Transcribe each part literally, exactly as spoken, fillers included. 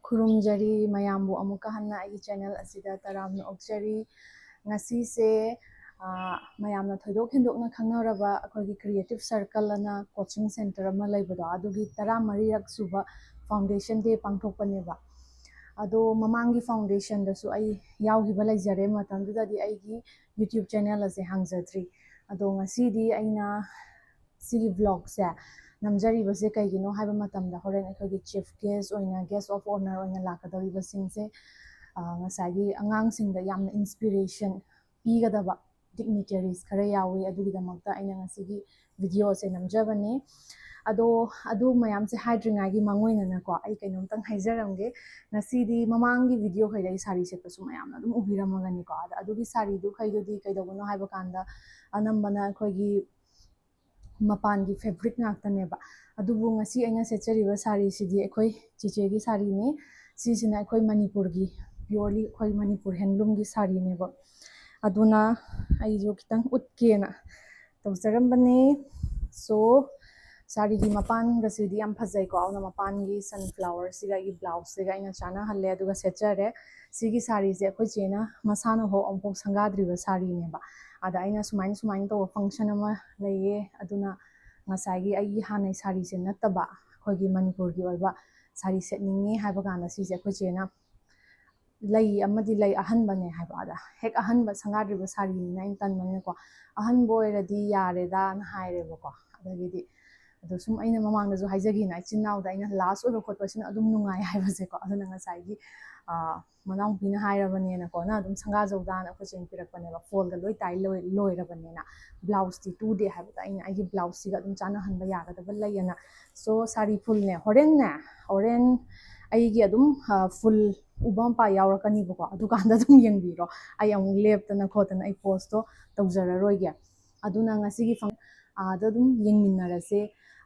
ꯈꯨꯔꯨꯝꯖꯔꯤ ꯃꯌꯥꯝꯕꯨ ꯑꯃꯨꯛꯀ ꯍꯟꯅ ꯑꯩꯒꯤ ꯆꯦꯅꯦꯜ ꯑꯁꯤꯗ ꯇꯔꯥꯝꯅ ꯑꯣꯛꯆꯔꯤ꯫ ꯉꯁꯤꯁꯦ, ꯑ, ꯃꯌꯥꯝꯅ ꯊꯣꯏꯗꯣꯛ ꯍꯦꯟꯗꯣꯛꯅ ꯈꯪꯅꯔꯕ ꯑꯩꯈꯣꯏꯒꯤ Creative Circle ꯑꯅ coaching centre ꯑꯃ ꯂꯩꯕꯗꯣ, ꯑꯗꯨꯒꯤ ꯇꯔꯥꯃꯔꯤꯔꯛ ꯁꯨꯕ Foundation Day ꯄꯥꯡꯊꯣꯛꯄꯅꯦꯕ꯫ ꯑꯗꯣ ꯃꯃꯥꯡꯒꯤ foundation ꯗꯁꯨ ꯑꯩ ꯌꯥꯎꯈꯤꯕ ꯂꯩꯖꯔꯦ꯫ ꯃꯇꯝꯗꯨꯗꯗꯤ ꯑꯩꯒꯤ YouTube ꯆꯦꯅꯦꯜ ꯑꯁꯦ ꯍꯥꯡꯖꯗ꯭ꯔꯤ꯫ ꯑꯗꯣ ꯉꯁꯤꯗꯤ ꯑꯩꯅ ꯁꯤꯒꯤ vlog ꯁꯦ ꯅꯝꯖꯔꯤꯕꯁꯦ ꯀꯩꯒꯤꯅꯣ ꯍꯥꯏꯕ ꯃꯇꯝꯗ, ꯍꯣꯔꯦꯟ ꯑꯩꯈꯣꯏꯒꯤ chief guest ꯑꯣꯏꯅ, guest of honour ꯑꯣꯏꯅ ꯂꯥꯛꯀꯗꯧꯔꯤꯕꯁꯤꯡꯁꯦ, ꯑ, ꯉꯁꯥꯏꯒꯤ ꯑꯉꯥꯡꯁꯤꯡꯗ ꯌꯥꯝꯅ inspiration ꯄꯤꯒꯗꯕ dignitaries ꯈꯔ ꯌꯥꯎꯏ꯫ ꯑꯗꯨꯒꯤꯗꯃꯛꯇ ꯑꯩꯅ ꯉꯁꯤꯒꯤ video ꯁꯦ ꯅꯝꯖꯕꯅꯦ꯫ ꯑꯗꯣ ꯑꯗꯨ ꯃꯌꯥꯝꯁꯦ ꯍꯥꯏꯗ꯭ꯔꯤꯉꯩꯒꯤ ꯃꯥꯡꯑꯣꯏꯅꯅꯀꯣ, ꯑꯩ ꯀꯩꯅꯣꯝꯇꯪ ꯍꯥꯏꯖꯔꯝꯒꯦ꯫ ꯉꯁꯤꯗꯤ ꯃꯃꯥꯡꯒꯤ video ꯈꯩꯗ ꯑꯩ ꯁꯥꯔꯤ ꯁꯦꯠꯄꯁꯨ ꯃꯌꯥꯝꯅ ꯑꯗꯨꯝ ꯎꯕꯤꯔꯝꯃꯒꯅꯤꯀꯣ꯫ ꯑꯗ ꯑꯗꯨꯒꯤ ꯁꯥꯔꯤꯗꯨ ꯈꯩꯗꯨꯗꯤ ꯀꯩꯗꯧꯕꯅꯣ ꯍꯥꯏꯕ ꯀꯥꯟꯗ, ꯑꯅꯝꯕꯅ ꯑꯩꯈꯣꯏꯒꯤ ꯃꯄꯥꯟꯒꯤ fabric ꯉꯥꯛꯇꯅꯦꯕ꯫ ꯑꯗꯨꯕꯨ ꯉꯁꯤ ꯑꯩꯅ ꯁꯦꯠꯆꯔꯤꯕ ꯁꯥꯔꯤꯁꯤꯗꯤ ꯑꯩꯈꯣꯏ ꯆꯤꯆꯦꯒꯤ ꯁꯥꯔꯤꯅꯤ꯫ ꯁꯤꯁꯤꯅ ꯑꯩꯈꯣꯏ ꯃꯅꯤꯄꯨꯔꯒꯤ, purely ꯑꯩꯈꯣꯏ ꯃꯅꯤꯄꯨꯔ handloom ꯒꯤ ꯁꯥꯔꯤꯅꯦꯕ꯫ ꯑꯗꯨꯅ ꯑꯩꯁꯨ ꯈꯤꯇꯪ ꯎꯠꯀꯦꯅ ꯇꯧꯖꯔꯝꯕꯅꯦ꯫ So, ꯁꯥꯔꯤꯒꯤ ꯃꯄꯥꯟꯒꯁꯤꯗꯤ ꯌꯥꯝ ꯐꯖꯩꯀꯣ꯫ ꯑꯗꯨꯅ ꯃꯄꯥꯟꯒꯤ sunflower ꯁꯤꯒ ꯑꯩꯒꯤ blouse ꯁꯤꯒ ꯑꯩꯅ ꯆꯥꯟꯅꯍꯜꯂꯦ, ꯑꯗꯨꯒ ꯁꯦꯠꯆꯔꯦ꯫ ꯁꯤꯒꯤ ꯁꯥꯔꯤꯁꯦ ꯑꯩꯈꯣꯏ ꯆꯦꯅ ꯃꯁꯥꯅ ꯍꯣ ꯑꯃꯨꯛꯐꯥꯎ ꯁꯪꯒꯥꯗ꯭ꯔꯤꯕ ꯁꯥꯔꯤꯅꯦꯕ꯫ ꯑꯗ ꯑꯩꯅ ꯁꯨꯃꯥꯏꯅ, ꯁꯨꯃꯥꯏꯅ ꯇꯧꯕ function ꯑꯃ ꯂꯩꯌꯦ, ꯑꯗꯨꯅ ꯉꯁꯥꯏꯒꯤ ꯑꯩꯒꯤ ꯍꯥꯟꯅꯩ ꯁꯥꯔꯤꯁꯦ ꯅꯠꯇꯕ ꯑꯩꯈꯣꯏꯒꯤ ꯃꯅꯤꯄꯨꯔꯒꯤ ꯑꯣꯏꯕ ꯁꯥꯔꯤ ꯁꯦꯠꯅꯤꯡꯉꯤ ꯍꯥꯏꯕ ꯀꯥꯟꯗ, ꯁꯤꯁꯦ ꯑꯩꯈꯣꯏ ꯆꯦꯅ ꯂꯩ ꯑꯃꯗꯤ ꯂꯩ ꯑꯍꯟꯕꯅꯦ ꯍꯥꯏꯕ꯫ ꯑꯗ ꯍꯦꯛ ꯑꯍꯟꯕ ꯁꯪꯒꯥꯗ꯭ꯔꯤꯕ ꯁꯥꯔꯤꯅꯤꯅ ꯑꯩꯅ ꯇꯟꯕꯅꯤꯅꯀꯣ, "ꯑꯍꯟꯕ ꯑꯣꯏꯔꯗꯤ ꯌꯥꯔꯦꯗꯥꯅ" ꯍꯥꯏꯔꯦꯕꯀꯣ꯫ ꯑꯗꯒꯤꯗꯤ ꯑꯗꯣ ꯁꯨꯝ ꯑꯩꯅ ꯃꯃꯥꯡꯗꯁꯨ ꯍꯥꯏꯖꯈꯤꯅ, ꯏꯆꯤꯟ ꯏꯅꯥꯎꯗ ꯑꯩꯅ last ꯑꯣꯏꯕ ꯈꯣꯠꯄꯁꯤꯅ ꯑꯗꯨꯝ ꯅꯨꯡꯉꯥꯏ ꯍꯥꯏꯕꯁꯦꯀꯣ꯫ ꯑꯗꯨꯅ ꯉꯁꯥꯏꯒꯤ, ꯑ, ꯃꯅꯥꯎꯄꯤꯅ ꯍꯥꯏꯔꯕꯅꯦꯅꯀꯣ, "ꯅꯪ ꯑꯗꯨꯝ ꯁꯪꯒꯥꯖꯧꯗꯥꯅ" ꯑꯩꯈꯣꯏ ꯆꯦꯅ ꯄꯤꯔꯛꯄꯅꯦꯕ꯫ ꯐꯣꯜꯒ ꯂꯣꯏ ꯇꯥꯏ ꯂꯣꯏ-, ꯂꯣꯏꯔꯕꯅꯤꯅ꯫ Blouse ꯇꯤ ꯇꯨꯗꯦ ꯍꯥꯏꯕꯗ ꯑꯩꯅ ꯑꯩꯒꯤ blouse ꯁꯤꯒ ꯑꯗꯨꯝ ꯆꯥꯟꯅꯍꯟꯕ ꯌꯥꯒꯗꯕ ꯂꯩꯌꯦꯅ꯫ So, ꯁꯥꯔꯤ full ꯅꯦ꯫ ꯍꯣꯔꯦꯟꯅꯦ, ꯍꯣꯔꯦꯟ ꯑꯩꯒꯤ ꯑꯗꯨꯝ, ꯑ, full ꯎꯕ ꯃꯄꯥ ꯌꯥꯎꯔꯛꯀꯅꯤꯕꯀꯣ꯫ ꯑꯗꯨꯀꯥꯟꯗ ꯑꯗꯨꯝ ꯌꯦꯡꯕꯤꯔꯣ꯫ ꯑꯩ ꯑꯃꯨꯛ ꯂꯦꯞꯇꯅ ꯈꯣꯠꯇꯅ ꯑꯩ post ꯇꯣ ꯇꯧꯖꯔꯔꯣꯏꯒꯦ꯫ ꯑꯗꯨꯅ ꯉꯁꯤꯒꯤ ꯐꯪ-, ꯑꯥꯗ ꯑꯗꯨꯝ ꯌꯦꯡꯃꯤꯟꯅꯔꯁꯦ,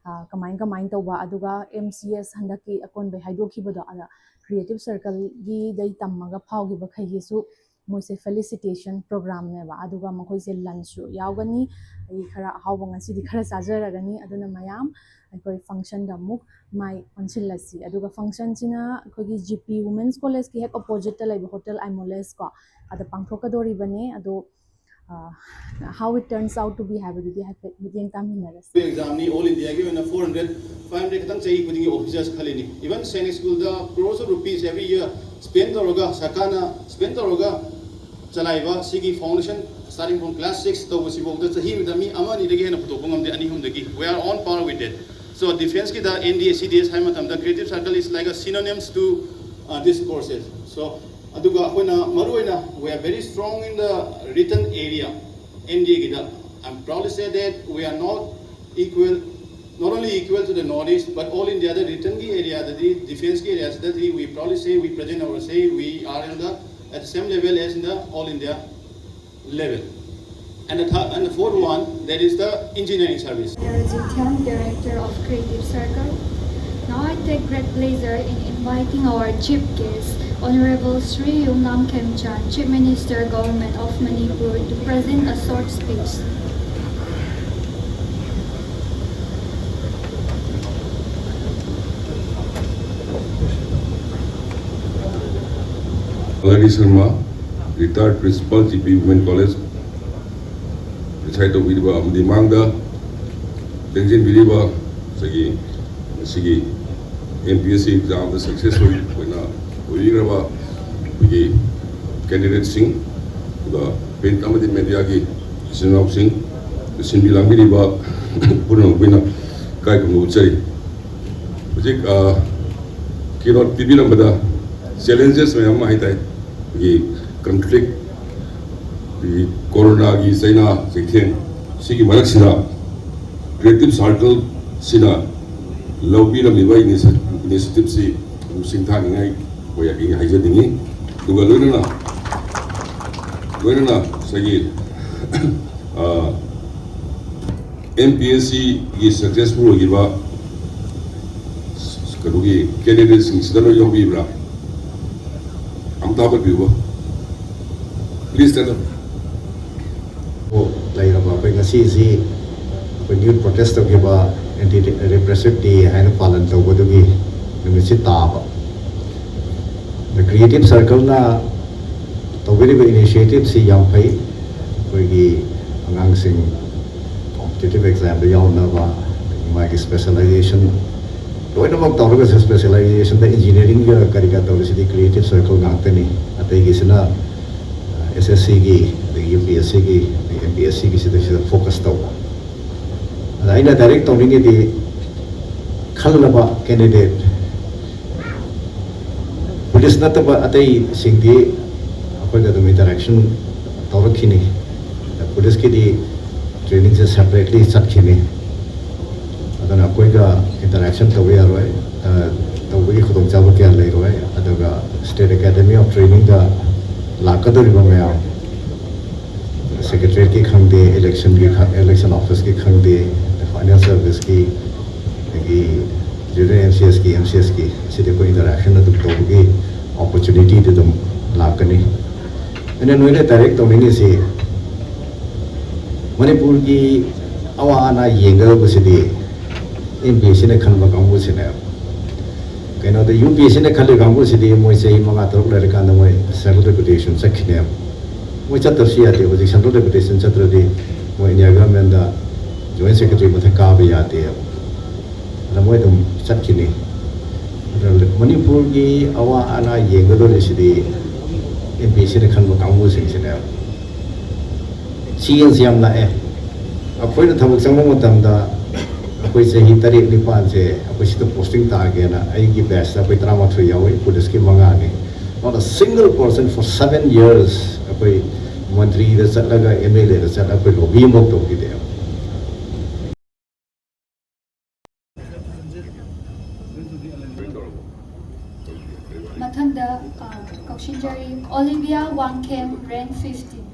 ꯑꯥ, ꯀꯃꯥꯏ ꯀꯃꯥꯏꯅ ꯇꯧꯕ꯫ ꯑꯗꯨꯒ M C S ꯍꯟꯗꯛꯀꯤ ꯑꯀꯣꯟꯕꯩ ꯍꯥꯏꯗꯣꯛꯈꯤꯕꯗꯣ, ꯑꯗ Creative Circle ꯒꯤꯗꯩ ꯇꯝꯃꯒ ꯐꯥꯎꯈꯤꯕ ꯈꯩꯒꯤꯁꯨ ꯃꯣꯏꯁꯦ felicitation program ꯅꯦꯕ, ꯑꯗꯨꯒ ꯃꯈꯣꯏꯁꯦ lunch ꯁꯨ ꯌꯥꯎꯒꯅꯤ꯫ ꯑꯩ ꯈꯔ ꯑꯍꯥꯎꯕ ꯉꯁꯤꯗꯤ ꯈꯔ ꯆꯥꯖꯔꯒꯅꯤ꯫ ꯑꯗꯨꯅ ꯃꯌꯥꯝ ꯑꯩꯈꯣꯏ ꯐꯪꯁꯟꯗ ꯑꯃꯨꯛ ꯃꯥꯏ ꯑꯣꯟꯁꯤꯜꯂꯁꯤ꯫ ꯑꯗꯨꯒ ꯐꯪꯁꯟꯁꯤꯅ ꯑꯩꯈꯣꯏꯒꯤ ꯖꯤ ꯄꯤ ꯋꯨꯃꯦꯟꯁ ꯀꯣꯂꯦꯖꯀꯤ ꯍꯦꯛ ꯑꯣꯄꯣꯖꯤꯠꯇ ꯂꯩꯕ ꯍꯣꯇꯦꯜ ꯑꯥꯏꯃꯣꯂꯦꯁ ꯀꯣ, ꯑꯗ ꯄꯥꯡꯊꯣꯛꯀꯗꯣꯔꯤꯕꯅꯦ꯫ ꯑꯗꯣ how it turns out to be ꯍꯥꯏꯕꯗꯨꯗꯤ ꯍꯥꯏꯐꯦꯠ ꯃꯤꯠꯌꯦꯡ ꯇꯥꯃꯤꯟꯅꯔꯁꯤ꯫ ꯑꯦꯛꯖꯥꯝꯅꯤ, ꯑꯣꯜ ꯏꯟꯗꯤꯌꯥꯒꯤ ꯑꯣꯏꯅ ꯐꯣꯔ ꯍꯟꯗ꯭ꯔꯦꯠ ꯐꯥꯏꯚ ꯍꯟꯗ꯭ꯔꯦꯠ ꯈꯤꯇꯪ ꯆꯍꯤ ꯈꯨꯗꯤꯡꯒꯤ ꯑꯣꯐꯤꯁꯔꯁ ꯈꯜꯂꯤꯅꯤ꯫ Even Saint School the crores of rupees every year spend ꯇꯧꯔꯒ, ꯁꯔꯀꯥꯔꯅ spend ꯇꯧꯔꯒ ꯆꯂꯥꯏꯕ ꯁꯤꯒꯤ foundation, starting from class six ꯇꯧꯕꯁꯤꯐꯥꯎꯗ ꯆꯍꯤ ꯑꯃꯗ ꯃꯤ ꯑꯃ ꯑꯅꯤꯗꯒꯤ ꯍꯦꯟꯅ ꯄꯨꯊꯣꯛꯄ ꯉꯝꯗꯦ, ꯑꯅꯤ ꯑꯍꯨꯝꯗꯒꯤ꯫ We are on par with that. So defenceꯀꯤꯗ N D A C D S ꯍꯥꯏꯕ ꯃꯇꯝꯗ creative circle is like a synonyms to uh, these courses. So ꯑꯗꯨꯒ ꯑꯩꯈꯣꯏꯅ ꯃꯔꯨꯑꯣꯏꯅ we are very strong in the written area, N D Aꯒꯤꯗ. I'm proudly say that we are not equal, not only equal to the Northeast, but all Indiaꯗ writtenꯒꯤ areaꯗꯗꯤ, defenceꯀꯤ areaꯁꯤꯗꯗꯤ we proudly say we present our say we are in the at the same level as in the all India level. And the third and the fourth one, that is the engineering service. Jithian, Director of Creative Circle. Now I take great pleasure in inviting our chief guest, Honorable Shri Yumnam Khemchand, Chief Minister, Government of Manipur, to present a short speech. Alari Sharma, retired principal, G P Women College, preside ꯇꯧꯕꯤꯔꯤꯕ ꯑꯃꯗꯤ ꯃꯥꯡꯗ ꯂꯦꯡꯁꯤꯟꯕꯤꯔꯤꯕ ꯉꯁꯥꯏꯒꯤ ꯉꯁꯤꯒꯤ M P S C examꯗ successful ꯑꯣꯏꯅ ꯑꯣꯏꯕꯤꯈ꯭ꯔꯕ ꯑꯩꯈꯣꯏꯒꯤ candidateꯁꯤꯡ, ꯑꯗꯨꯒ print ꯑꯃꯗꯤ mediaꯒꯤ ꯏꯆꯤꯟ ꯏꯅꯥꯎꯁꯤꯡ, ꯁꯤꯟꯕꯤ ꯂꯥꯡꯕꯤꯔꯤꯕ ꯄꯨꯝꯅꯃꯛꯄꯨ ꯑꯩꯅ ꯏꯀꯥꯏ ꯈꯨꯝꯅꯕ ꯎꯠꯆꯔꯤ꯫ ꯍꯧꯖꯤꯛ keynote ꯄꯤꯕꯤꯔꯝꯕꯗ challenges ꯃꯌꯥꯝ ꯑꯃ ꯍꯥꯏꯇꯥꯔꯦ, ꯑꯩꯈꯣꯏꯒꯤ conflict, ꯑꯩꯈꯣꯏꯒꯤ ꯀꯣꯔꯣꯅꯥꯒꯤ ꯆꯩꯅꯥ ꯆꯩꯊꯦꯡ, ꯁꯤꯒꯤ ꯃꯔꯛꯁꯤꯗ Creative Circleꯁꯤꯅ ꯂꯧꯕꯤꯔꯝꯂꯤꯕ initiativeꯁꯤ ꯑꯗꯨꯝ ꯁꯤꯡꯊꯥꯅꯤꯡꯉꯥꯏ ꯑꯩꯈꯣꯏ ꯑꯩ ꯍꯥꯏꯖꯅꯤꯡꯉꯤ꯫ ꯑꯗꯨꯒ ꯂꯣꯏꯅꯅ ꯂꯣꯏꯅꯅ ꯉꯁꯥꯏꯒꯤ M P S Cꯒꯤ successful ꯑꯣꯏꯈꯤꯕ ꯀꯩꯅꯣꯒꯤ candidateꯁꯤꯡꯁꯤꯗ ꯂꯣꯏ ꯌꯥꯎꯕꯤꯕ꯭ꯔꯥ? ꯑꯝꯇ ꯍꯧꯒꯠꯄꯤꯌꯨꯕ꯫ Please stand up. ꯂꯩꯔꯕ ꯑꯩꯈꯣꯏ ꯉꯁꯤꯁꯤ ꯑꯩꯈꯣꯏ youth protest ꯇꯧꯈꯤꯕ ꯑꯦꯟꯇꯤ ꯔꯤꯄ꯭ꯔꯦꯁꯤꯞ ꯗꯦ ꯍꯥꯏꯅ ꯄꯥꯂꯟ ꯇꯧꯕꯗꯨꯒꯤ ꯅꯨꯃꯤꯠꯁꯤ ꯇꯥꯕ꯫ ꯑꯗ ꯀ꯭ꯔꯤꯌꯦꯇꯤꯞ ꯁꯔꯀꯜꯅ ꯇꯧꯕꯤꯔꯤꯕ ꯏꯅꯤꯁꯤꯌꯦꯇꯤꯞꯁꯤ ꯌꯥꯝ ꯐꯩ꯫ ꯑꯩꯈꯣꯏꯒꯤ ꯑꯉꯥꯡꯁꯤꯡ ꯀꯣꯝꯄꯤꯇꯤꯇꯤꯞ ꯑꯦꯛꯖꯥꯝꯗ ꯌꯥꯎꯅꯕ, ꯑꯗꯒꯤ ꯃꯥꯒꯤ ꯁ꯭ꯄꯦꯁꯦꯂꯥꯏꯖꯦꯁꯟ ꯂꯣꯏꯅꯃꯛ ꯇꯧꯔꯒꯁꯨ, ꯁ꯭ꯄꯦꯁꯦꯂꯥꯏꯖꯦꯁꯟꯗ ꯏꯟꯖꯤꯅꯤꯌꯥꯔꯤꯡꯒ ꯀꯔꯤꯒ ꯇꯧꯔꯤꯁꯤꯗꯤ ꯀ꯭ꯔꯤꯌꯦꯇꯤꯞ ꯁꯔꯀꯜ ꯉꯥꯛꯇꯅꯤ꯫ ꯑꯇꯩꯒꯤꯁꯤꯅ ꯑꯦꯁ ꯑꯦꯁ ꯁꯤꯒꯤ, ꯑꯗꯒꯤ ꯌꯨ ꯄꯤ ꯑꯦꯁ ꯁꯤꯒꯤ, ꯑꯗꯒꯤ ꯑꯦꯝ ꯄꯤ ꯑꯦꯁ ꯁꯤꯒꯤ ꯁꯤꯗꯩꯁꯤꯗ ꯐꯣꯀꯁ ꯇꯧꯕ꯫ ꯑꯗ ꯑꯩꯅ ꯗꯥꯏꯔꯦꯛ ꯇꯧꯅꯤꯡꯉꯤꯗꯤ ꯈꯜꯂꯕ ꯀꯦꯟꯗꯤꯗꯦꯠ, ꯄꯨꯂꯤꯁ ꯅꯠꯇꯕ ꯑꯇꯩꯁꯤꯡꯗꯤ ꯑꯩꯈꯣꯏꯒ ꯑꯗꯨꯝ ꯏꯟꯇꯔꯦꯛꯁꯟ ꯇꯧꯔꯛꯈꯤꯅꯤ꯫ ꯄꯨꯂꯤꯁꯀꯤꯗꯤ ꯇ꯭ꯔꯦꯅꯤꯡꯁꯦ ꯁꯦꯄꯔꯦꯠꯂꯤ ꯆꯠꯈꯤꯅꯤ꯫ ꯑꯗꯨꯅ ꯑꯩꯈꯣꯏꯒ ꯏꯟꯇꯔꯦꯛꯁꯟ ꯇꯧꯕ ꯌꯥꯔꯣꯏ, ꯑ, ꯇꯧꯕꯒꯤ ꯈꯨꯗꯣꯡꯆꯥꯕ ꯀꯌꯥ ꯂꯩꯔꯣꯏ꯫ ꯑꯗꯨꯒ State Academy of Trainingꯗ ꯂꯥꯛꯀꯗꯧꯔꯤꯕ ꯃꯌꯥꯝ, ꯁꯦꯀ꯭ꯔꯦꯇꯔꯤꯌꯦꯠꯀꯤ ꯈꯪꯗꯦ, ꯏꯂꯦꯛꯁꯟꯒꯤ ꯈ-, ꯏꯂꯦꯛꯁꯟ ꯑꯣꯐꯤꯁꯀꯤ ꯈꯪꯗꯦ, ꯐꯥꯏꯅꯥꯟꯁ ꯁꯔꯚꯤꯁꯀꯤ, ꯑꯗꯒꯤ junior M C ꯑꯦꯁꯀꯤ, M C ꯑꯦꯁꯀꯤ, ꯁꯤꯗꯤ ꯑꯩꯈꯣꯏ ꯏꯟꯇꯔꯦꯛꯁꯟ ꯑꯗꯨꯝ ꯇꯧꯕꯒꯤ ꯑꯣꯄꯣꯔꯆꯨꯅꯤꯇꯤꯗꯤ ꯑꯗꯨꯝ ꯂꯥꯛꯀꯅꯤ꯫ ꯑꯩꯅ ꯅꯣꯏꯅ ꯗꯥꯏꯔꯦꯛ ꯇꯧꯅꯤꯡꯉꯤꯁꯤ ꯃꯅꯤꯄꯨꯔꯒꯤ ꯑꯋꯥ ꯑꯅꯥ ꯌꯦꯡꯒꯗꯧꯕꯁꯤꯗꯤ ꯑꯦꯝ ꯄꯤ ꯑꯦꯁ ꯁꯤꯅ ꯈꯟꯕ ꯀꯥꯡꯕꯨꯁꯤꯅꯦꯕ꯫ ꯀꯩꯅꯣꯗ ꯌꯨ ꯄꯤ ꯑꯦꯁ ꯁꯤꯅ ꯈꯜꯂꯤ ꯀꯥꯡꯕꯨꯁꯤꯗꯤ ꯃꯣꯏ ꯆꯍꯤ ꯃꯉꯥ ꯇꯔꯨꯛ ꯂꯩꯔꯀꯥꯟꯗ ꯃꯣꯏ ꯁꯦꯟꯇ꯭ꯔꯦꯜ ꯗꯦꯄꯨꯇꯦꯁꯟ ꯆꯠꯈꯤꯅꯦꯕ꯫ ꯃꯣꯏ ꯆꯠꯇꯕꯁꯨ ꯌꯥꯗꯦ꯫ ꯍꯧꯖꯤꯛ ꯁꯦꯟꯇ꯭ꯔꯦꯜ ꯗꯦꯄꯨꯇꯦꯁꯟ ꯆꯠꯇ꯭ꯔꯗꯤ ꯃꯣꯏ ꯏꯟꯗꯤꯌꯥ ꯒꯚꯔꯟꯃꯦꯟꯗ ꯖꯣꯏꯟ ꯁꯦꯀ꯭ꯔꯦꯇꯔꯤ ꯃꯊꯛ ꯀꯥꯕ ꯌꯥꯗꯦꯕ꯫ ꯑꯗ ꯃꯣꯏ ꯑꯗꯨꯝ ꯆꯠꯈꯤꯅꯤ꯫ ꯑꯗꯨꯅ ꯃꯅꯤꯄꯨꯔꯒꯤ ꯑꯋꯥ ꯑꯅꯥ ꯌꯦꯡꯒꯗꯧꯔꯤꯁꯤꯗꯤ ꯑꯦꯝ ꯄꯤ ꯑꯦꯁ ꯁꯤꯅ ꯈꯟꯕ ꯀꯥꯡꯕꯨꯁꯤꯡꯁꯤꯅꯦꯕ꯫ ꯁꯤ ꯑꯦꯟꯁꯤ ꯌꯥꯝ ꯂꯥꯛꯑꯦ꯫ ꯑꯩꯈꯣꯏꯅ ꯊꯕꯛ ꯆꯪꯕ ꯃꯇꯝꯗ ꯑꯩꯈꯣꯏ ꯆꯍꯤ ꯇꯔꯦꯠ ꯅꯤꯄꯥꯟꯁꯦ ꯑꯩꯈꯣꯏ ꯁꯤꯗ ꯄꯣꯁꯇꯤꯡ ꯇꯥꯒꯦꯅ ꯑꯩꯒꯤ ꯕꯦꯁꯇ ꯑꯩꯈꯣꯏ ꯇꯔꯥꯃꯥꯊꯣꯏ ꯌꯥꯎꯏ, ꯄꯨꯂꯤꯁꯀꯤ ꯃꯉꯥꯅꯤ꯫ Not a single person for seven years ꯑꯩꯈꯣꯏ ꯃꯟꯇ꯭ꯔꯤꯗ ꯆꯠꯂꯒ ꯑꯦꯝ ꯑꯦꯜ ꯑꯦꯗ ꯆꯠꯂꯒ ꯑꯩꯈꯣꯏ ꯂꯣꯕꯤ ꯑꯃꯐꯥꯎ ꯇꯧꯈꯤꯗꯦꯕ꯫ ꯃꯊꯪꯗ, ꯑ, ꯀꯧꯁꯤꯟꯖꯔꯤ Olivia Wangkhem, rank fifteen.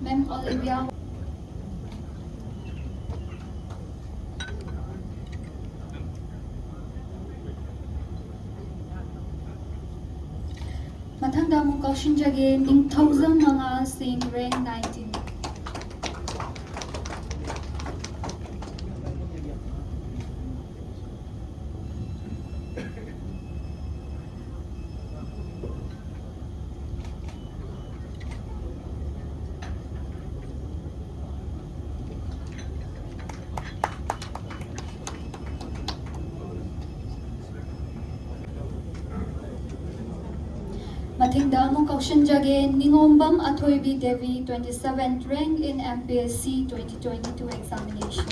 Ma'am Olivia. ꯃꯊꯪꯗ ꯑꯃꯨꯛ ꯀꯧꯁꯤꯟꯖꯒꯦ, ꯅꯤꯡꯊꯧꯖꯝ ꯃꯉꯥꯜ ꯁꯤꯡ, rank nineteen꯫ ꯃꯊꯪꯗ ꯑꯃꯨꯛ ꯀꯧꯁꯤꯟꯖꯒꯦ, ꯅꯤꯉꯣꯝꯕꯝ ꯑꯊꯣꯏꯕꯤ Devi, twenty-seventh rank in M P S C twenty twenty-two examination꯫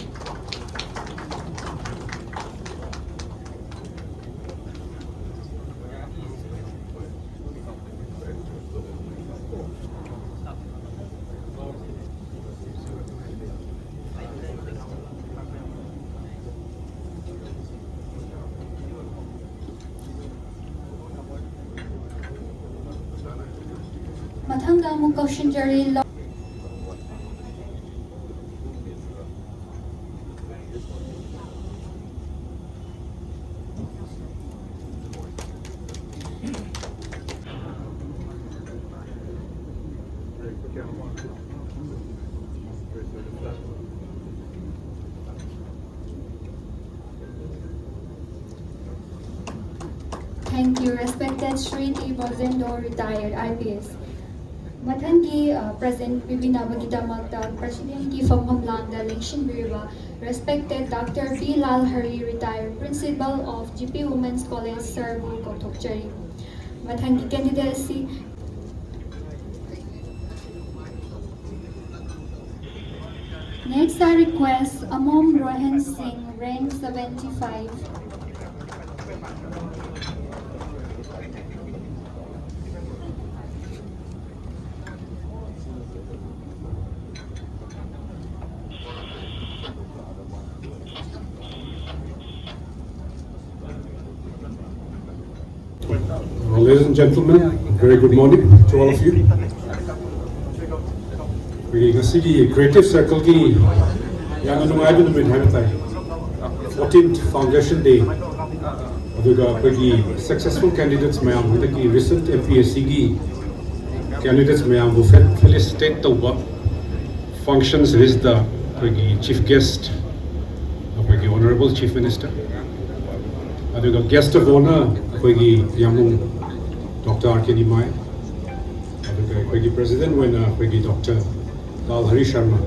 ꯃꯊꯪꯗ ꯑꯃꯨꯛ ꯀꯧꯁꯤꯟꯖꯔꯤ, ꯂꯧ-, Thank you, respected Shri T Bozendo, retired I P S꯫ ꯃꯊꯪꯒꯤ, ꯑ, present ꯄꯤꯕꯤꯅꯕꯒꯤꯗꯃꯛꯇ presidentꯀꯤ ꯐꯝꯐꯝ ꯂꯥꯡꯗ ꯂꯦꯡꯁꯤꯟꯕꯤꯔꯤꯕ respected Doctor P Lalhari, retired principal of G P Women's College, sirꯕꯨ ꯀꯧꯊꯣꯛꯆꯔꯤ꯫ ꯃꯊꯪꯒꯤ candidate ꯑꯁꯤ Next, I request Amom Rohan Singh, rank seventy-five. Ladies and gentlemen, very good morning to all of you. ꯑꯩꯈꯣꯏꯒꯤ ꯉꯁꯤꯒꯤ Creative Circleꯒꯤ ꯌꯥꯝꯅ ꯅꯨꯡꯉꯥꯏꯕ ꯅꯨꯃꯤꯠ ꯍꯥꯏꯕ ꯇꯥꯏ, fourteenth Foundation Day꯫ ꯑꯗꯨꯒ ꯑꯩꯈꯣꯏꯒꯤ successful candidates ꯃꯌꯥꯝ, ꯍꯟꯗꯛꯀꯤ recent M P S Cꯒꯤ candidates ꯃꯌꯥꯝꯕꯨ fel- felicitate ꯇꯧꯕ function ꯁꯤꯗꯩꯁꯤꯗ ꯑꯩꯈꯣꯏꯒꯤ chief guest, ꯑꯩꯈꯣꯏꯒꯤ Honorable Chief Minister, ꯑꯗꯨꯒ guest of honour ꯑꯩꯈꯣꯏꯒꯤ ꯌꯥꯝꯕꯨꯡ Doctor R K ꯅꯤꯃꯥꯏ, ꯑꯗꯨꯒ ꯑꯩꯈꯣꯏꯒꯤ president ꯑꯣꯏꯅ ꯑꯩꯈꯣꯏꯒꯤ Doctor ꯂꯥꯜ ꯍꯔꯤ ꯁꯔꯃ,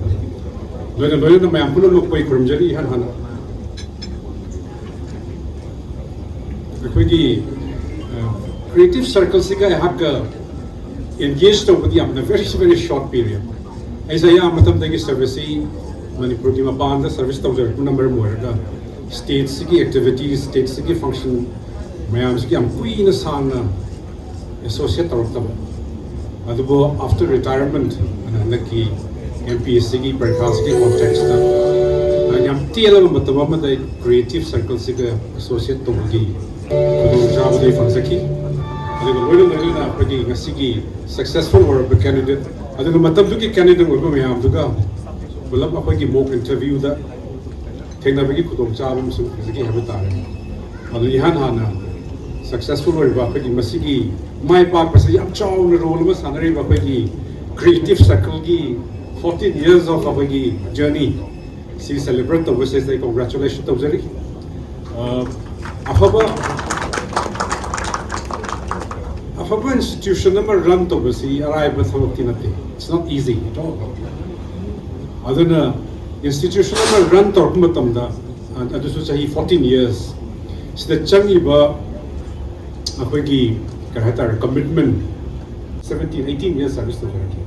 ꯂꯣꯏꯅ ꯂꯣꯏꯅꯅ ꯃꯌꯥꯝ ꯄꯨꯝꯅꯃꯛꯄꯨ ꯑꯩ ꯈꯨꯔꯨꯝꯖꯔꯤ꯫ ꯏꯍꯥꯟ ꯍꯥꯟꯅ ꯑꯩꯈꯣꯏꯒꯤ creative circleꯁꯤꯒ ꯑꯩꯍꯥꯛꯀ engage ꯇꯧꯕꯗꯤ ꯌꯥꯝꯅ very very short period꯫ ꯑꯩꯁꯦ ꯑꯌꯥꯝꯕ ꯃꯇꯝꯗꯒꯤ serviceꯁꯤ ꯃꯅꯤꯄꯨꯔꯒꯤ ꯃꯄꯥꯟꯗ service ꯇꯧꯖꯔꯛꯄꯅ ꯃꯔꯝ ꯑꯣꯏꯔꯒ stateꯁꯤꯒꯤ activities, stateꯁꯤꯒꯤ function ꯃꯌꯥꯝꯁꯤꯒꯤ ꯌꯥꯝ ꯀꯨꯏꯅ ꯁꯥꯡꯅ associate ꯇꯧꯔꯛꯇꯕ꯫ ꯑꯗꯨꯕꯨ after retirement, ꯍꯟꯗꯛꯀꯤ M P S Cꯒꯤ ꯄꯔꯤꯈꯥꯁꯤꯒꯤ contextꯇ ꯌꯥꯝ ꯇꯦꯜꯂꯕ ꯃꯇꯝ ꯑꯃꯗ ꯑꯩ creative circleꯁꯤꯒ associate ꯇꯧꯕꯒꯤ ꯈꯨꯗꯣꯡꯆꯥꯕꯗꯨ ꯑꯩ ꯐꯪꯖꯈꯤ꯫ ꯑꯗꯨꯒ ꯂꯣꯏꯅ ꯂꯣꯏꯅꯅ ꯑꯩꯈꯣꯏꯒꯤ ꯉꯁꯤꯒꯤ successful ꯑꯣꯏꯔꯕ candidate, ꯑꯗꯨꯒ ꯃꯇꯝꯗꯨꯒꯤ candidate ꯑꯣꯏꯕ ꯃꯌꯥꯝꯗꯨꯒ ꯄꯨꯂꯞ ꯑꯩꯈꯣꯏꯒꯤ mock interviewꯗ ꯊꯦꯡꯅꯕꯒꯤ ꯈꯨꯗꯣꯡꯆꯥꯕ ꯑꯃꯁꯨ ꯐꯪꯖꯈꯤ ꯍꯥꯏꯕ ꯇꯥꯔꯦ꯫ ꯑꯗꯨ ꯏꯍꯥꯟ ꯍꯥꯟꯅ successful ꯑꯣꯏꯔꯤꯕ ꯑꯩꯈꯣꯏꯒꯤ ꯃꯁꯤꯒꯤ ꯃꯥꯏ ꯄꯥꯛꯄꯁꯤ ꯌꯥꯝ ꯆꯥꯎꯅ role ꯑꯃ ꯁꯥꯟꯅꯔꯤꯕ ꯑꯩꯈꯣꯏꯒꯤ creative circleꯒꯤ fourteen years of ꯑꯩꯈꯣꯏꯒꯤ journey ꯁꯤ celebrate ꯇꯧꯕꯁꯤꯗ ꯑꯩ congratulation ꯇꯧꯖꯔꯤ꯫ ꯑ, ꯑꯐꯕ ꯑꯐꯕ institution ꯑꯃ run ꯇꯧꯕꯁꯤ ꯑꯔꯥꯏꯕ ꯊꯕꯛꯇꯤ ꯅꯠꯇꯦ꯫ It's not easy at all. ꯑꯗꯨꯅ institution ꯑꯃ run ꯇꯧꯔꯛꯄ ꯃꯇꯝꯗ, ꯑ, ꯑꯗꯨꯁꯨ ꯆꯍꯤ fourteen years ꯁꯤꯗ ꯆꯪꯉꯤꯕ ꯑꯩꯈꯣꯏꯒꯤ ꯀꯩ ꯍꯥꯏꯇꯥꯔꯦ, commitment, seventeen eighteen years service ꯇꯧꯖꯔꯛꯈꯤ꯫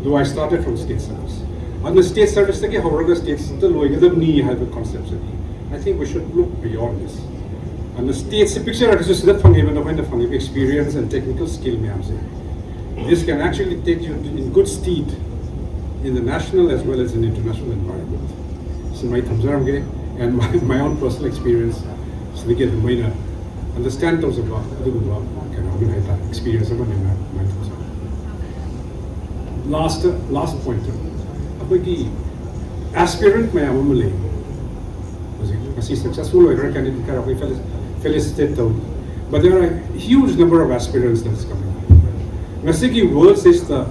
Though I started from state service. ꯑꯗꯨꯅ state serviceꯇꯒꯤ ꯍꯧꯔꯒ stateꯇ ꯂꯣꯏꯒꯗꯕꯅꯤ ꯍꯥꯏꯕ conceptꯁꯤꯗꯤ, I think we should look beyond this. ꯑꯗꯨꯅ stateꯁꯤ ꯄꯤꯛꯆꯔꯒꯁꯨ ꯁꯤꯗ ꯐꯪꯉꯤꯕ, ꯅꯈꯣꯏꯅ ꯐꯪꯉꯤꯕ experience and technical skill ꯃꯌꯥꯝꯁꯦ, this can actually take you in good stead in the national as well as in international environment. ꯁꯤꯃ ꯑꯩ ꯊꯝꯖꯔꯝꯒꯦ꯫ And my, my own personal experience ꯁꯤꯗꯒꯤ ꯑꯗꯨꯝ ꯑꯩꯅ understand ꯇꯧꯖꯕ ꯑꯗꯨꯒꯨꯝꯕ ꯀꯩꯅꯣ ꯑꯃ ꯍꯥꯏꯇꯥꯔꯦ, experience ꯑꯃꯅꯦꯅ ꯑꯗꯨꯃꯥꯏꯅ ꯊꯝꯖꯕ꯫ Last, last point, ꯑꯩꯈꯣꯏꯒꯤ aspirant ꯃꯌꯥꯝ ꯑꯃ ꯂꯩ꯫ ꯍꯧꯖꯤꯛ ꯉꯁꯤ successful ꯑꯣꯏꯈ꯭ꯔ candidate ꯈꯔ ꯑꯩꯈꯣꯏ felicitate Felicitate ꯇꯧ. But there are a huge number of aspirants that's coming. ꯉꯁꯤꯒꯤ world stageꯇ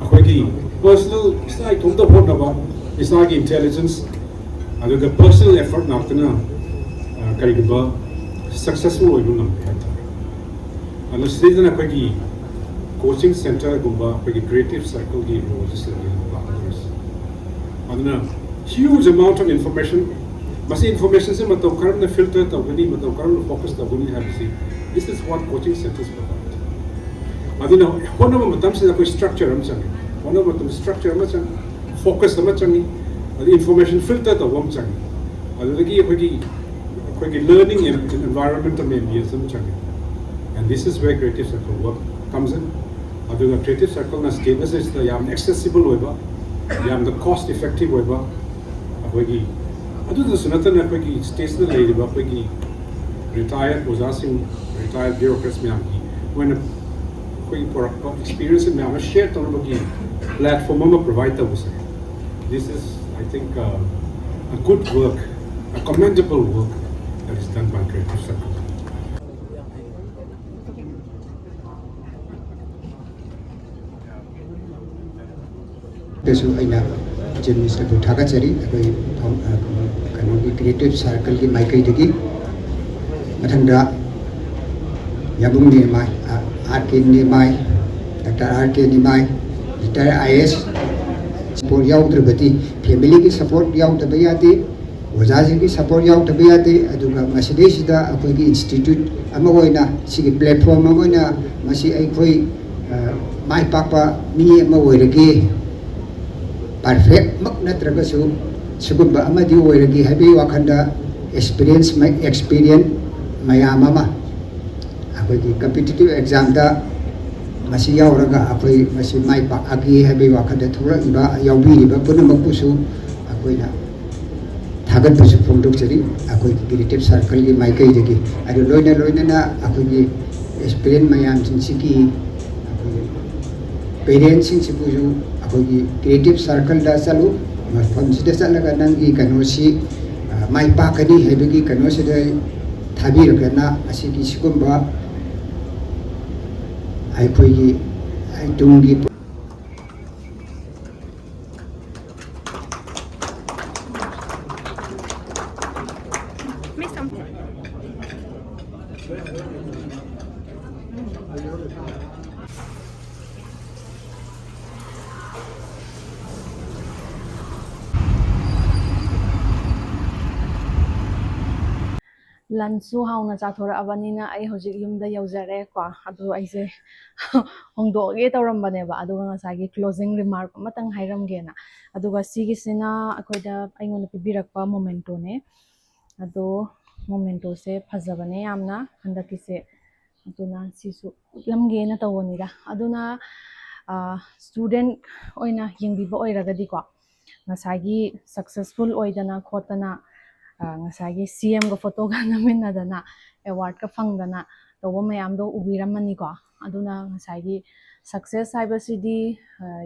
ꯑꯩꯈꯣꯏꯒꯤ personal, ꯏꯁꯥ ꯏꯇꯣꯝꯇ ꯍꯣꯠꯅꯕ, ꯏꯁꯥꯒꯤ intelligence, ꯑꯗꯨꯒ personal effort ꯉꯥꯛꯇꯅ, ꯑ, ꯀꯔꯤꯒꯨꯝꯕ successful ꯑꯣꯏꯕ ꯉꯝꯃꯦ ꯍꯥꯏꯇꯥꯔꯦ꯫ ꯑꯗꯣ ꯁꯤꯗꯩꯗꯅ ꯑꯩꯈꯣꯏꯒꯤ coaching centreꯒꯨꯝꯕ, ꯑꯩꯈꯣꯏꯒꯤ creative circleꯒꯤ roleꯁꯦ ꯁꯤꯗꯅꯦꯕ ꯄꯥꯝꯗꯣꯏꯁꯦ꯫ ꯑꯗꯨꯅ huge amount of information, ꯃꯁꯤ informationꯁꯦ ꯃꯇꯧ ꯀꯔꯝꯅ filter ꯇꯧꯒꯅꯤ, ꯃꯇꯧ ꯀꯔꯝꯅ focus ꯇꯧꯒꯅꯤ ꯍꯥꯏꯕꯁꯤ, this is what coaching centres provide. ꯑꯗꯨꯅ ꯍꯣꯠꯅꯕ ꯃꯇꯝꯁꯤꯗ ꯑꯩꯈꯣꯏ structure ꯑꯃ ꯆꯪꯉꯤ꯫ ꯍꯣꯠꯅꯕ ꯃꯇꯝꯗ structure ꯑꯃ ꯆꯪꯉꯤ, focus ꯑꯃ ꯆꯪꯉꯤ, ꯑꯗꯩ information filter ꯇꯧꯕ ꯑꯃ ꯆꯪꯉꯤ, ꯑꯗꯨꯗꯒꯤ ꯑꯩꯈꯣꯏꯒꯤ, ꯑꯩꯈꯣꯏꯒꯤ learning environment ꯑꯃ, ambience ꯑꯃ ꯆꯪꯉꯤ꯫ And this is where creative circle work comes in. ꯑꯗꯨꯒ creative circleꯅ state ꯑꯁꯤꯗ ꯌꯥꯝꯅ accessible ꯑꯣꯏꯕ, ꯌꯥꯝꯅ cost effective ꯑꯣꯏꯕ, ꯑꯩꯈꯣꯏꯒꯤ, ꯑꯗꯨꯗꯁꯨ ꯅꯠꯇꯅ ꯑꯩꯈꯣꯏꯒꯤ stateꯇ ꯂꯩꯔꯤꯕ ꯑꯩꯈꯣꯏꯒꯤ retired ꯑꯣꯖꯥꯁꯤꯡ, retired bureaucrats ꯃꯌꯥꯝꯒꯤ ꯃꯣꯏꯅ ꯑꯩꯈꯣꯏꯒꯤ ꯄꯨꯔꯛꯄ experience ꯃꯌꯥꯝ ꯑꯃ share ꯇꯧꯅꯕꯒꯤ platform ꯑꯃ provide ꯇꯧꯕꯁꯦ, this is, I think, uh, a good work, a commendable work that is done by Creative Circle. ꯗꯁꯨ ꯑꯩꯅ Chief Ministerꯕꯨ ꯊꯥꯒꯠꯆꯔꯤ꯫ ꯑꯩꯈꯣꯏ ꯐꯥꯎꯟ-, ꯑ, ꯀꯩꯅꯣꯒꯤ Creative Circleꯒꯤ ꯃꯥꯏꯀꯩꯗꯒꯤ꯫ ꯃꯊꯪꯗ ꯌꯥꯝꯕꯨꯡ ꯅꯦꯃꯥꯏ, ꯑ, R K ꯅꯦꯃꯥꯏ, Doctor R K ꯅꯦꯃꯥꯏ, retired I A S, support ꯌꯥꯎꯗ꯭ꯔꯕꯗꯤ familyꯒꯤ support ꯌꯥꯎꯗꯕ ꯌꯥꯗꯦ꯫ ꯑꯣꯖꯥꯁꯤꯡꯒꯤ support ꯌꯥꯎꯗꯕ ꯌꯥꯗꯦ꯫ ꯑꯗꯨꯒ ꯃꯁꯤꯗꯩꯁꯤꯗ ꯑꯩꯈꯣꯏꯒꯤ institute ꯑꯃ ꯑꯣꯏꯅ, ꯁꯤꯒꯤ platform ꯑꯃ ꯑꯣꯏꯅ, ꯃꯁꯤ ꯑꯩꯈꯣꯏ, ꯑ, ꯃꯥꯏ ꯄꯥꯛꯄ ꯃꯤ ꯑꯃ ꯑꯣꯏꯔꯒꯦ, perfectꯃꯛ ꯅꯠꯇ꯭ꯔꯒꯁꯨ ꯁꯤꯒꯨꯝꯕ ꯑꯃꯗꯤ ꯑꯣꯏꯔꯒꯦ ꯍꯥꯏꯕꯒꯤ ꯋꯥꯈꯜꯗ experience ꯃ-, experience ꯃꯌꯥꯝ ꯑꯃ ꯑꯩꯈꯣꯏꯒꯤ competitive examꯗ ꯃꯁꯤ ꯌꯥꯎꯔꯒ ꯑꯩꯈꯣꯏ ꯃꯁꯤ ꯃꯥꯏ ꯄꯥꯛꯑꯒꯦ ꯍꯥꯏꯕꯒꯤ ꯋꯥꯈꯜꯗ ꯊꯣꯛꯂꯛꯏꯕ, ꯌꯥꯎꯕꯤꯔꯤꯕ ꯄꯨꯝꯅꯃꯛꯄꯨꯁꯨ ꯑꯩꯈꯣꯏꯅ ꯊꯥꯒꯠꯄꯁꯨ ꯐꯣꯡꯗꯣꯛꯆꯔꯤ ꯑꯩꯈꯣꯏꯒꯤ Creative Circleꯒꯤ ꯃꯥꯏꯀꯩꯗꯒꯤ꯫ ꯑꯗꯨ ꯂꯣꯏꯅ ꯂꯣꯏꯅꯅ ꯑꯩꯈꯣꯏꯒꯤ aspirant ꯃꯌꯥꯝꯁꯤꯡꯁꯤꯒꯤ ꯑꯩꯈꯣꯏꯒꯤ parentꯁꯤꯡꯁꯤꯕꯨꯁꯨ ꯑꯩꯈꯣꯏꯒꯤ Creative Circleꯗ ꯆꯠꯂꯨ, ꯃꯐꯝꯁꯤꯗ ꯆꯠꯂꯒ ꯅꯪꯒꯤ ꯀꯩꯅꯣꯁꯤ, ꯑ, ꯃꯥꯏ ꯄꯥꯛꯀꯅꯤ ꯍꯥꯏꯕꯒꯤ ꯀꯩꯅꯣꯁꯤꯗ ꯊꯥꯕꯤꯔꯒꯅ ꯑꯁꯤꯒꯤ ꯁꯤꯒꯨꯝꯕ ꯑꯩꯈꯣꯏꯒꯤ ꯇꯨꯡꯒꯤ Lunchꯁꯨ ꯍꯥꯎꯅ ꯆꯥꯊꯣꯔꯛꯑꯕꯅꯤꯅ ꯑꯩ ꯍꯧꯖꯤꯛ ꯌꯨꯝꯗ ꯌꯧꯖꯔꯦ ꯀꯣ꯫ ꯑꯗꯣ ꯑꯩꯁꯦ ꯍꯣꯡꯗꯣꯛꯑꯒꯦ ꯇꯧꯔꯝꯕꯅꯦꯕ, ꯑꯗꯨꯒ ꯉꯁꯥꯏꯒꯤ closing remark ꯑꯃꯇꯪ ꯍꯥꯏꯔꯝꯒꯦꯅ꯫ ꯑꯗꯨꯒ ꯁꯤꯒꯤꯁꯤꯅ ꯑꯩꯈꯣꯏꯗ, ꯑꯩꯉꯣꯟꯗ ꯄꯤꯕꯤꯔꯛꯄ momentoꯅꯦ꯫ ꯑꯗꯣ momentoꯁꯦ ꯐꯖꯕꯅꯦ ꯌꯥꯝꯅ ꯍꯟꯗꯛꯀꯤꯁꯦ, ꯑꯗꯨꯅ ꯁꯤꯁꯨ ꯎꯠꯂꯝꯒꯦꯅ ꯇꯧꯕꯅꯤꯗ꯫ ꯑꯗꯨꯅ student ꯑꯣꯏꯅ ꯌꯦꯡꯕꯤꯕ ꯑꯣꯏꯔꯒꯗꯤꯀꯣ, ꯉꯁꯥꯏꯒꯤ successful ꯑꯣꯏꯗꯅ ꯈꯣꯠꯇꯅ, ꯉꯁꯥꯏꯒꯤ CMꯒ photoꯒ ꯅꯝꯃꯤꯟꯅꯗꯅ awardꯀ ꯐꯪꯗꯅ ꯇꯧꯕ ꯃꯌꯥꯝꯗꯣ ꯎꯕꯤꯔꯝꯃꯅꯤꯀꯣ꯫ ꯑꯗꯨꯅ ꯉꯁꯥꯏꯒꯤ success ꯍꯥꯏꯕꯁꯤꯗꯤ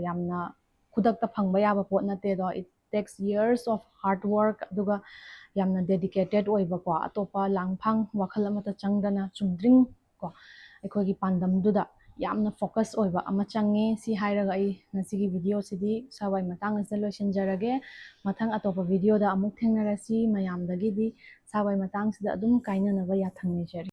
ꯌꯥꯝꯅ ꯈꯨꯗꯛꯇ ꯐꯪꯕ ꯌꯥꯕ ꯄꯣꯠ ꯅꯠꯇꯦꯗꯣ꯫ It takes years of hard work, ꯑꯗꯨꯒ ꯌꯥꯝꯅ dedicated ꯑꯣꯏꯕꯀꯣ, ꯑꯇꯣꯞꯄ ꯂꯥꯡꯐꯥꯡ ꯋꯥꯈꯜ ꯑꯃꯠꯇ ꯆꯪꯗꯅ ꯆꯨꯝꯗ꯭ꯔꯤꯡ ꯀꯣ ꯑꯩꯈꯣꯏꯒꯤ ꯄꯥꯟꯗꯝꯗꯨꯗ ꯌꯥꯝꯅ focus ꯑꯣꯏꯕ ꯑꯃ ꯆꯪꯉꯦ꯫ ꯁꯤ ꯍꯥꯏꯔꯒ ꯑꯩ ꯉꯁꯤꯒꯤ videoꯁꯤꯗꯤ ꯁ꯭ꯋꯥꯏ ꯃꯇꯥꯡ ꯑꯁꯤꯗ ꯂꯣꯏꯁꯤꯟꯖꯔꯒꯦ꯫ ꯃꯊꯪ ꯑꯇꯣꯞꯄ videoꯗ ꯑꯃꯨꯛ ꯊꯦꯡꯅꯔꯁꯤ꯫ ꯃꯌꯥꯝꯗꯒꯤꯗꯤ ꯁ꯭ꯋꯥꯏ ꯃꯇꯥꯡꯁꯤꯗ ꯑꯗꯨꯝ ꯀꯥꯏꯅꯅꯕ ꯌꯥꯊꯪ ꯅꯤꯖꯔꯤ꯫